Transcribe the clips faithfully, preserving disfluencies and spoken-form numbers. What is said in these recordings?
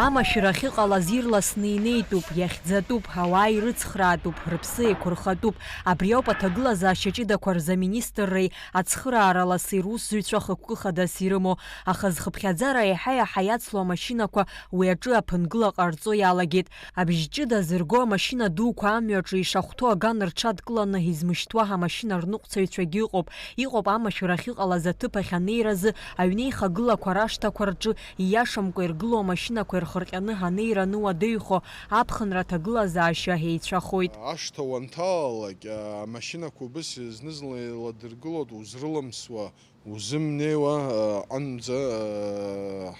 Амашәыр ахьыҟалаз ирласны инеитәуп, иахьӡатәуп, ауаа ирыцхраатәуп, рыԥсы еиқәырхатәуп. Абри ауп аҭагылазаашьа ҷыдақәа рзы аминистрреи ацхыраара ласи русзуҩцәа хықәкы хадас ирымоу. Аха зхыԥхьаӡара еиҳа-еиҳа иацло амашьынақәа уи аҿы аԥынгыла ҟарҵо иалагеит. Абжь ҷыда зырго амашьына дуқәа амҩаҿы ишахәҭоу аган рҽадкыланы измышьҭуа амашьына рныҟәцаҩцәагьы ыҟоуп. Иҟоуп амашәыр ахьыҟалаз аҭыԥ ахь анеиразы аҩнеихагылақәа рашҭақәа рҿы ииашамкәа иргылоу амашьынақәа ирхырҟьаны анеира аныуадаҩхо аԥхынра аҭагылазаашьа еицәахоит. Ашҭа уанҭалалак, амашьынақәа убыс зны-зынла еиладыргылоит, узрылымсуа, узымнеиуа, аҟынӡа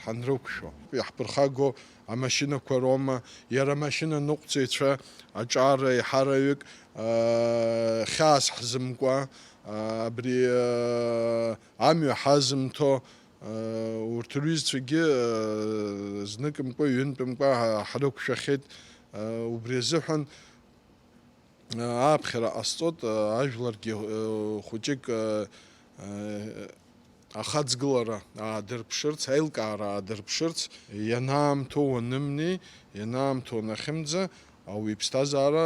ҳанрықәшәо. Иаҳԥырхагоу амашьынақәа роума, иара амашьына ныҟәцаҩцәа аҿар еиҳараҩык хьаас ҳзымкуа, абри амҩа ҳазымҭо, урҭ рҩызцәагьы зныкымкәа, ҩынтәымкәа ҳрықәшәахьеит. Убри азыҳәан ааԥхьара ҟасҵоит, ажәларгьы хәыҷык ахаҵгылара аадырԥшырц, аилкаара аадырԥшырц, ианаамҭоу уанымнеи, ианаамҭоу уанахьымӡа, ауаҩы иԥсҭазаара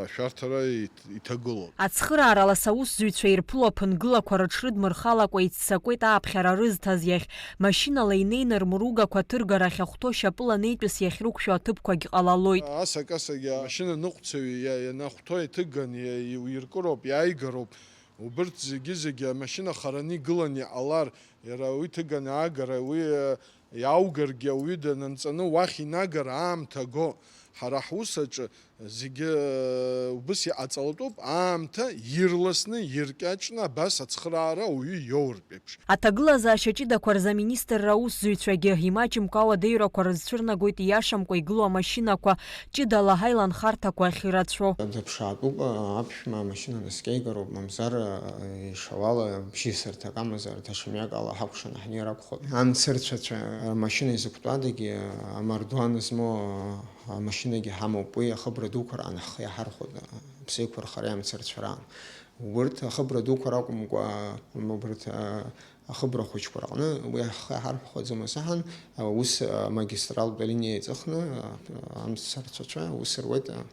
ашәарҭара иҭ-, иҭагылоуп. Ацхыраарала аусзуҩцәа ирԥыло аԥынгылақәа рыҽрыдмырхалакәа иццакуеит ааԥхьара рызҭаз иахь, машьынала инеины рмыругақәа аҭыргарахь ахәҭоу шьапыла неитәыс иахьрықәшәо аҭыԥқәагь ҟалалоит. Асак-асак амашьына ныҟәцаҩ иа-, ианахәҭоу иҭыган иа-, иуиркыроуп, иааигароуп. Убырҭ зегьы-зегьы амашьына хараны игылан иҟалар, иара уи ҭыганы аагара, уи, э, иааугаргьы ауаҩы данынҵаны уахь инагар аамҭа го. Ҳара ҳус аҿы зегьы, э, убыс иҟаҵалатәуп, аамҭа ирласны, иркьаҿны абас ацхыраара ауаҩы иоуртә еиԥш. Аҭагылазаашьа ҷыдақәа рзы аминистрра аусзуҩцәагьы имаҷымкәа ауадаҩрақәа рызцәырнагоит ииашамкәа игылоу амашьынақәа, ҷыдала ҳаиланхарҭақәа ахьырацәоу. Дыԥшаатәуп, аԥшәма амашьына наскьеигароуп, мамзар, ишауала бжьысырҭак амазар, даҽа мҩак ала ҳакәшаны ҳнеир акәхоит. Амцырцәацәа рмашьына изықәтәадагьы, амардуан змоу амашьынагьы ҳамоуп, уи ахыбра дуқәа раан ҳхы иаҳархәоит, ԥсеиқәырхара амцырцәа раан. Урҭ ахыбра дуқәа ракәымкәа, убарҭ, а, ахыбра хәыҷқәа рҟны уи ҳхы иаҳархәаӡом азыҳәан, а, ус, а, магистралтә линиа еиҵыхны, а, амцарцәацәа ус руеит, а,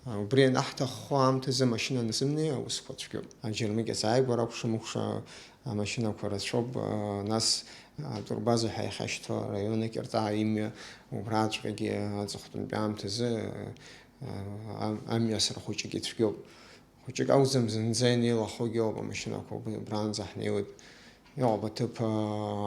а, убри анаҳҭаххо аамҭазы амашьына анзымнеи аусқәа цәгьоуп. Аџьармыкьа ааигәара акәша-мыкәша амашьынақәа рацәоуп, а, нас, а, атурбаза ҳәа иахьашьҭоу араион акьырҵаа имҩа убраҵәҟьагьы аҵыхәтәантәи аамҭазы, а, ам-, амҩасра хәыҷык ицәгьоуп. Хәыҷык акәӡам, зынӡа инеилахогьы ыҟоуп, амашьынақәа уб-, убранӡа ҳнеиуеит. Иҟоуп аҭыԥ, а,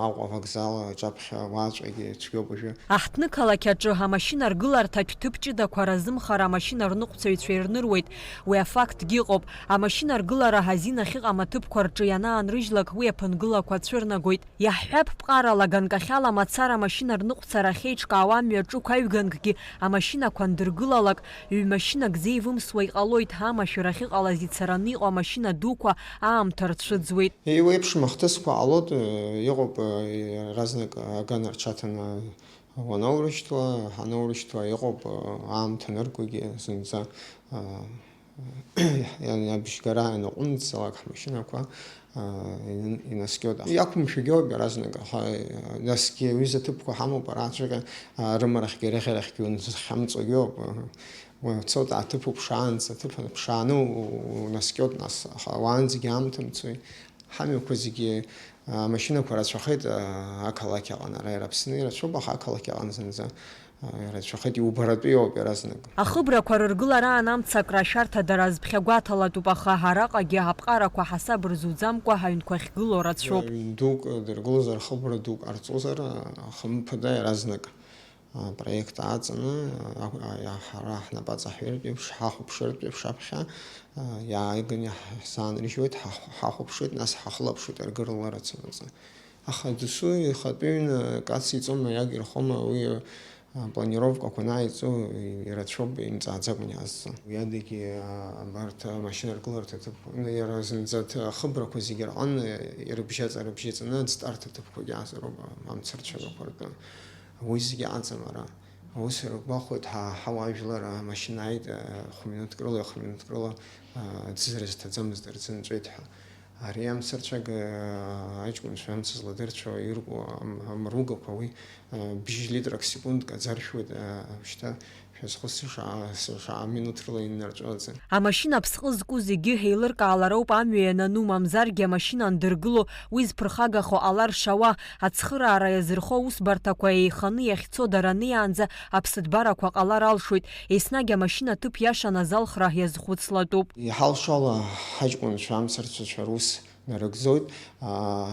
Аҟәа авокзал аҿаԥхьа уаҵәҟьагьы цәгьоуп уажәы. Аҳҭнықалақь аҿы амашьына ргыларҭатә ҭыԥ ҷыдақәа разымхара амашьына рныҟәцаҩцәа ирныруеит. Уи афактгьы ыҟоуп. Амашьына ргылара азин ахьыҟам аҭыԥқәа рҿы ианаанрыжьлак, уи аԥынгылақәа цәырнагоит. Иаҳҳәап, ԥҟарала, ганкахьала мацара амашьына рныҟәцара ахьеиҿкаауа амҩаҿықә аҩганкгьы амашьынақәа андыргылалак, ҩ-машьынак зеивымсуа иҟалоит, амашәыр ахьыҟалаз ицараны иҟоу амашьына дуқәа аамҭа рцәыӡуеит. Еиуеиԥшым ахҭысқәа ҟалоит, э, иҟоуп, э, иаразнак аган рҽаҭаны уанаурышьҭуа, ҳанаурышьҭуа, иҟоуп, э, аамҭа аныркугьы зынӡа, э, иан-, абжьгара ианаҟәымҵӡалак ҳмашьынақәа, аа, ин-, инаскьоит. Иақәымшәогьы ауп иаразнак, аха, насгьы аҩыза ҭыԥқәа ҳамоуп арацәаҟьа, аа, рымарахьгьы, арыӷьарахьгьы уназхьамҵуагьы ауп. Уаҩ уцоит, аҭыԥ уԥшаанӡа, аҭыԥ аныԥшааны у-, у-, унаскьоит нас, аха уаанӡагьы аамҭа мцои. Ҳамҩақәа зегьы, аа, амашьынақәа рацәахеит, аа, ақалақь аҟан, ара иара Аԥсны ирацәоуп, аха ақалақь аҟан зынӡа ирацәахеит, иубаратәы иоуп иаразнак. Ахыбрақәа рыргылараан амцакра ашәарҭадара азԥхьагәаҭалатәуп, аха араҟагьы аԥҟарақәа ҳасаб рзуӡамкәа аҩнқәа ахьгылоу рацәоуп. Ҩын дук дыргылозар, хыбра дук ҟарҵозар, хымԥада иаразнак апроект аҵаны, а, а, ҳара ҳнапы аҵаҳәаратә еиԥш, ҳахәаԥшратә еиԥш аԥхьа, а, иааиганы ҳзаанрыжьуеит, ҳахә-, ҳахәаԥшуеит, нас ҳахылаԥшуеит аргылара цанаҵы. Аха досу ихатәы ҩны кац иҵома, иагирхома, уи, а, планировкақәа анааиҵо ирацәоуп, имҵааӡакәан иаазҵо. Уи адагьы, а, абарҭ амашьына ргыларҭа ҭыԥқәа, ну, иара зынӡа ҭ-, ахыбрақәа зегьы рҟны ирыбжьаҵа-рыбжьаҵаны аӡтарҭа ҭыԥқәагьы аазароуп, а, амцарцәарақәа ртәы. Уи зегьы аҵам ара. Аус иргәахәуеит, ҳа, ҳауаажәлар амашьына ааит, а, хә-минуҭк рыла, хә-минуҭк рыла, а, аӡы рызҭаӡамызт, рзынҵәеит ҳәа. Ари амцарцәага, аҷкәынцәа амца зладырцәо ирку ам-, амругақәа уи, а, бжьы литрак секундк аӡаршәуеит, а, шьҭа шәазхәыц шаа, шаа минуҭ рыла иннарҵәоз. Амашьына аԥсҟы зку зегьы ҳеилыркаалароуп, амҩа ианану, мамзаргьы амашьына андыргыло, уи зԥырхагахо ала ршауа, ацхыраара иазырхо аусбарҭақәа еиханы иахьцо дараниаанӡа аԥсыҭбарақәа ҟалар алшоит, еснагь амашьына аҭыԥ иаша аназалхра иазхәыцлатәуп. Иҳалшо ала, ҳаҷкәынцәа амцарцәацәа рус нарыгӡоит.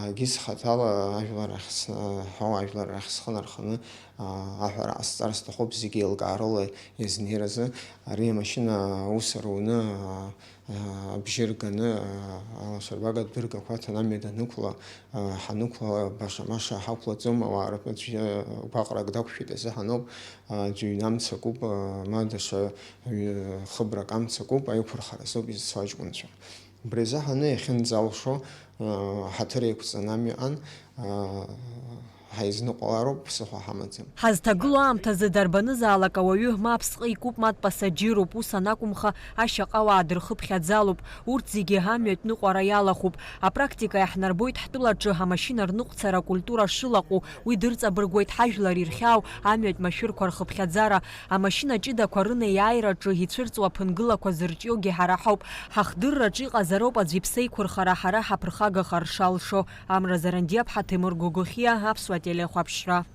Егьыс хаҭала ажәлар ахь снаҳәо, ажәлар рахь схы нарханы, аҳәара ҟасҵар сҭахуп зегьы еилкаарыла иазнеиразы. Ари амашьына аус аруны, абжьы рганы, алашарбага дыргақәа ҭанамҩа данықәла, ҳанықәла баша-маша ҳақәлаӡом, ауаа ртәы аӡәы гәаҟрак дақәшәеит азыҳәаноуп, аӡәы ҩнамцакуп, ма даҽа ҩ-, хыбрак амцакуп, аиқәырхара азоуп изцо аҷкәынцәа. Убри азыҳәаны иахьынӡалшо, ҳаҭыр еиқәҵаны амҩа аҟан, ҳаизныҟәалароуп, ԥсыхәа ҳамаӡам. Ҳазҭагылоу аамҭазы дарбанызаалак ауаҩы ма аԥсҟы икуп, ма дпассаџьыруп, ус анакәымха, ашьаҟауаа дырхыԥхьаӡалоуп. Урҭ зегьы амҩатә ныҟәара иалахәуп. Апрактика иаҳнарбоит ҳтәылаҿы амашьына рныҟәцара акультура шылаҟәу, уи дырҵабыргуеит ҳажәлар ирхьаау амҩатә машәырқәа рхыԥхьаӡара. Амашьына ҷыдақәа рынеиааираҿы ицәырҵуа аԥынгылақәа зырҿиогьы ҳара ҳауп. Ҳахдырраҿы иҟазароуп аӡә иԥсы еиқәырхара ҳара ҳаԥырхагахар шалшо. Амра Зарандиаԥҳа, Ҭемыр Гогохиа, Аԥсуа телехәаԥшра.